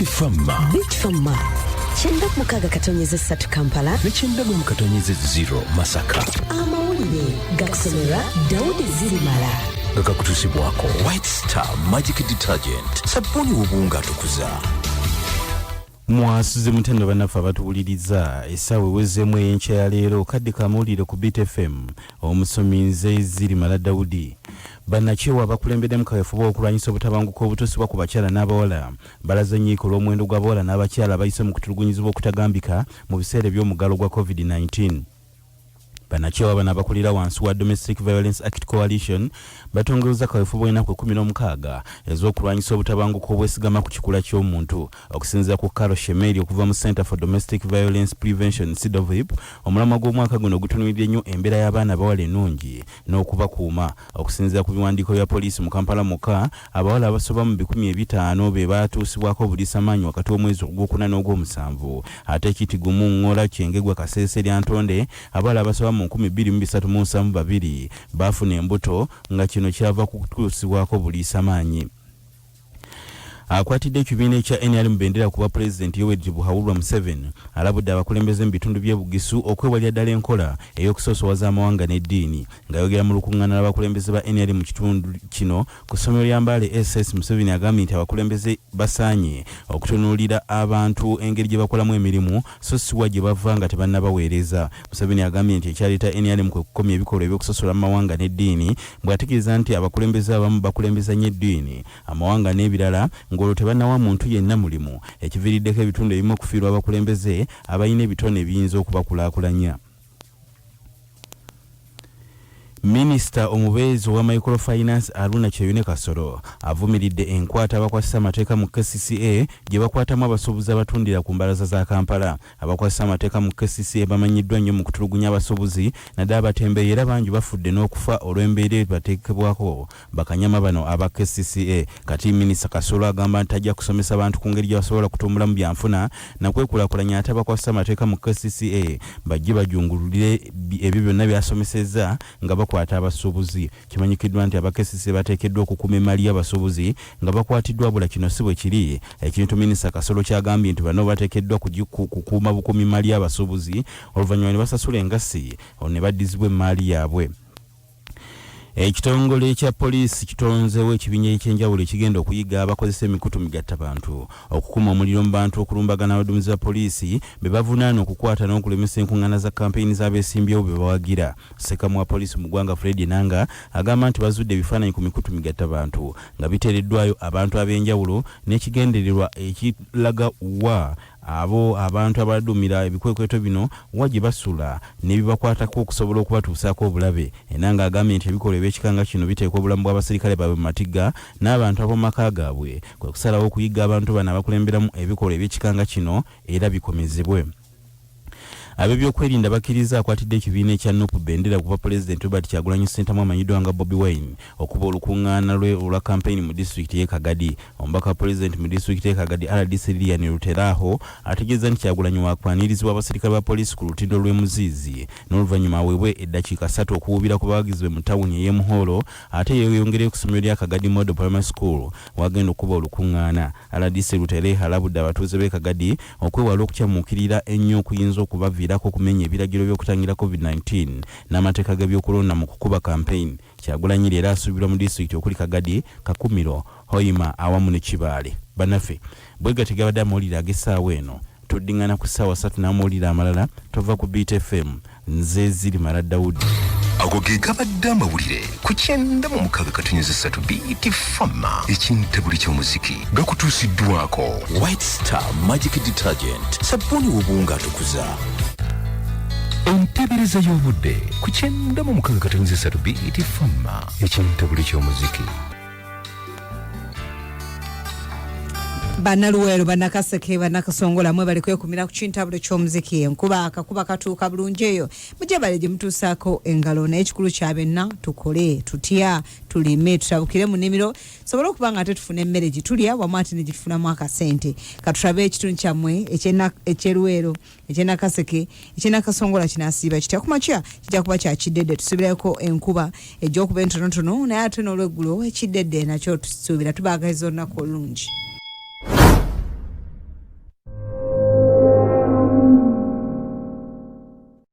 Beat Farmer. Beat Farmer. 96.3 Kampala ne 91.0 Masaka. Amawulire gakusomerwa Daudi Zirimala. Nga gakutuusibwako White Star Magic Detergent, sabbuuni w'obuwunga atukuza. Mwasuze mutendo bannaffe abatuwuliriza, essaawa ewezeemu ey'enkya ya leero, kadde kamawulire ku Beat FM, omusomi nze Zirimala Daudi. Bannakyewa abakulembeddemu kaweefube okulwanyisa obutabanguko obutuusibwa ku bakyala n'abawala balaze ennyiike olw'omuwendo gw'abawala n'abakyala abayise mu kutulugunyizibwa okutagambika mu biseera eby'omuggalo gwa Covid-19. Bannakyewa bano abakulira wansi wa Domestic Violence Act Coalition batongozza kaweefube w'ennaku 16 ez'okulwanyisa obutabanguko obwesigama ku kikula ky'omuntu. Okusinziira ku Carol Shemeri okuva mu Center for Domestic Violence Prevention, CDOVIP, omulamwa gw'omwaka guno gutunuulidde nnyo embeera y'abaana abawala ennungi n'okubakuuma. Okusinziira ku biwandiiko bya poliisi mu Kampala mwokka, abawala abasoba mu 500 be baatuusibwako obuliisamaanyi wakati w'omwezi ogwokuna n'ogwomusanvu ate Kitigumu, Ngora, Kyengegwa, Kasese, Lyantonde abawala abasoba mu 2372 baafuna embuto nga kino kyava ku kutuusibwako buliisamaanyi. Akwatidde ekibiina ekya nrm bendera ku bwapulezidenti Yoweri Tibuhaburwa Museveni alabudde abakulembeze mu bitundu by'e Bugisu okwewalira ddala enkola ey'okusoosowaza amawanga n'eddiini. Ng'ayogera mu lukungaana lw'abakulembeze ba nrm mu kitundu kino ku ssomero lya Mbale SS, Museveni agambye nti abakulembeze basaanye okutunuulira abantu engeri gye bakolamu emirimu so si wa gye bava nga tebannabaweereza. Museveni agambye nti ekyaleeta nrm kwe kukomya ebikolwa eby'okusosola mu mawanga n'eddiini bw'ategeeza nti abakulembeze abamu bakulembeza nnyo eddiini, amawanga n'ebirala ng'olwo tebannawa muntu yenna mulimu ekiviiriddeko ebitundu ebimu okufiirwa abakulembeze abalina ebitone ebiyinza okubakulaakulanya. Minisita omubeezi owa Microfinance Haruna Kyeyune Kasolo avumiridde enkwata abakwasisa amateeka mu KCCA gye bakwatamu abasuubuzi abatundira ku mbalaza za Kampala. Abakwasisa amateeka mu KCCA bamanyiddwa nnyo mu kutulugunya abasuubuzi naddala abatembeeyi era bangi bafudde n'okufa olw'embeera ebateekebwako Bakanyama bano aba KCCA. Kati Minisita Kasolo agamba nti tajja kusomesa bantu ku ngeri gyebasobola kutumbulamu byanfuna nakwekulakulanya ate abakwasisa amateeka mu KCCA bajje bajungululire ebyo byonna byasomesezza nga bakwata abasuubuzi. Kimanyikiddwa nti aba KCCA bateekeddwa okukuuma emmaali y'abasuubuzi nga bakwatiddwa wabula kino si bwekiri ekintu Minisita Kasolo kyagambye nti bano bateekeddwa kukuuma bukuumi mmaali y'abasuubuzi oluvannyuma nebasasula engassi olwo nebaddizibwa emmaali yaabwe. Ekitongole kya poliisi kitonzeewo ekibinja eky'enjawulo ekigenda okuyiga abakozesa emikutu migattabantu okukuma omuliro mu bantu okulumbagana abaduumizi ba poliisi be bavunaana okukwata n'okulemesa enkung'aana za kampeyini z'abeesimbyewo be bawagira. Ssekamu wa poliisi mu ggwanga Fred Enanga agamba nti bazudde ebifaananyi ku mikutu migattabantu nga biteereddwayo abantu ab'enjawulo n'ekigendererwa ekiraga wa Abo abantu abaduumira ebikwekweto bino wa gye basula n'ebibakwatako okusobola okubatuusaako obulabe. Enanga agambye nti ebikolwa eby'ekika nga kino biteeka obulamu bw'abaserikale baabwe mu matigga n'abantu ab'omu maka gaabwe kwe kusalawo okuyigga abantu bano abakulemberamu ebikolwa eby'ekika nga kino era bikomezebwe. Ab'ebyokwerinda bakkirizza akwatidde ekibiina ekya nup bendera ku bwapulezidenti Robert Kyagulanyi Ssentamu amanyiddwa nga Bobi Wine okuba olukungaana lwe olwa kampeyini mu disitulikiti y'e Kagadi. Omubaka wa pulezidenti mu disitulikiti y'e Kagadi rdc Lilian Ruteraho ategeezza nti Kyagulanyi waakwanirizibwa abaserikale ba poliisi ku lutindo lw'e Muziizi n'oluvannyuma aweebwe eddakiika ssatu okuwuubira ku bawagizi be mu tawuni ey'e Muhoro ate yeeyongereyo ku ssomero lya Kagadi Model Primary School w'agenda okukuba olukungaana. Rdc Rutereha alabudde abatuuze b'e Kagadi okwewala okukyamuukirira ennyo okuyinza okubaviirako okumenya ebiragiro by'okutangira Covid 19 n'amateeka g'ebyokulonda mu kukuba kampeyini. Kyagulanyi leero asuubirwa mu disitulikiti okuli Kagadi, Kakumiro, Hoima awamu ne Kibaale. Bannaffe, bwegatyo gabadde amawulire ag'essaawa eno. Tuddingana ku ssaawa ssatu n'amawulire amalala. Tova ku Beat FM. Nze Zirimala Daudi. Ago ge gabadde amawulire ku 96.3 Beat Fama, ekintabuli ky'omuziki gakutuusiddwako White Star Magic Detergent, sabbuuni w'obuwunga atukuza. Enteebereza y'obudde ku 96.3 Beat Fama, ekintabuli ky'omuziki. Bannaluweero, Bannakaseke, Bannakasongola, mwebale kwekumira ku kintabulo ky'omuziki. Enkuba akakuba katuuka bulungi eyo mujebale gye mutuusaako engalo, naye ekikulu kya byonna tukole tutya, tulime, tutabukire mu nnimiro tusobole okuba nga ate tufuna emmere gye tulya wamu ate ne gye tufunamu akasente. Katulabe ekitundu kyammwe eky'e Luweero, eky'e Nakaseke, eky'e Nakasongola kinaasiiba kitya? Ku makya kijja kuba kya kiddedde, tusuubirako enkuba ejja okuba entonotono, naye ate n'olweggulo ekiddedde nakyo tusuubira. Tubaagaliza olunaku olulungi.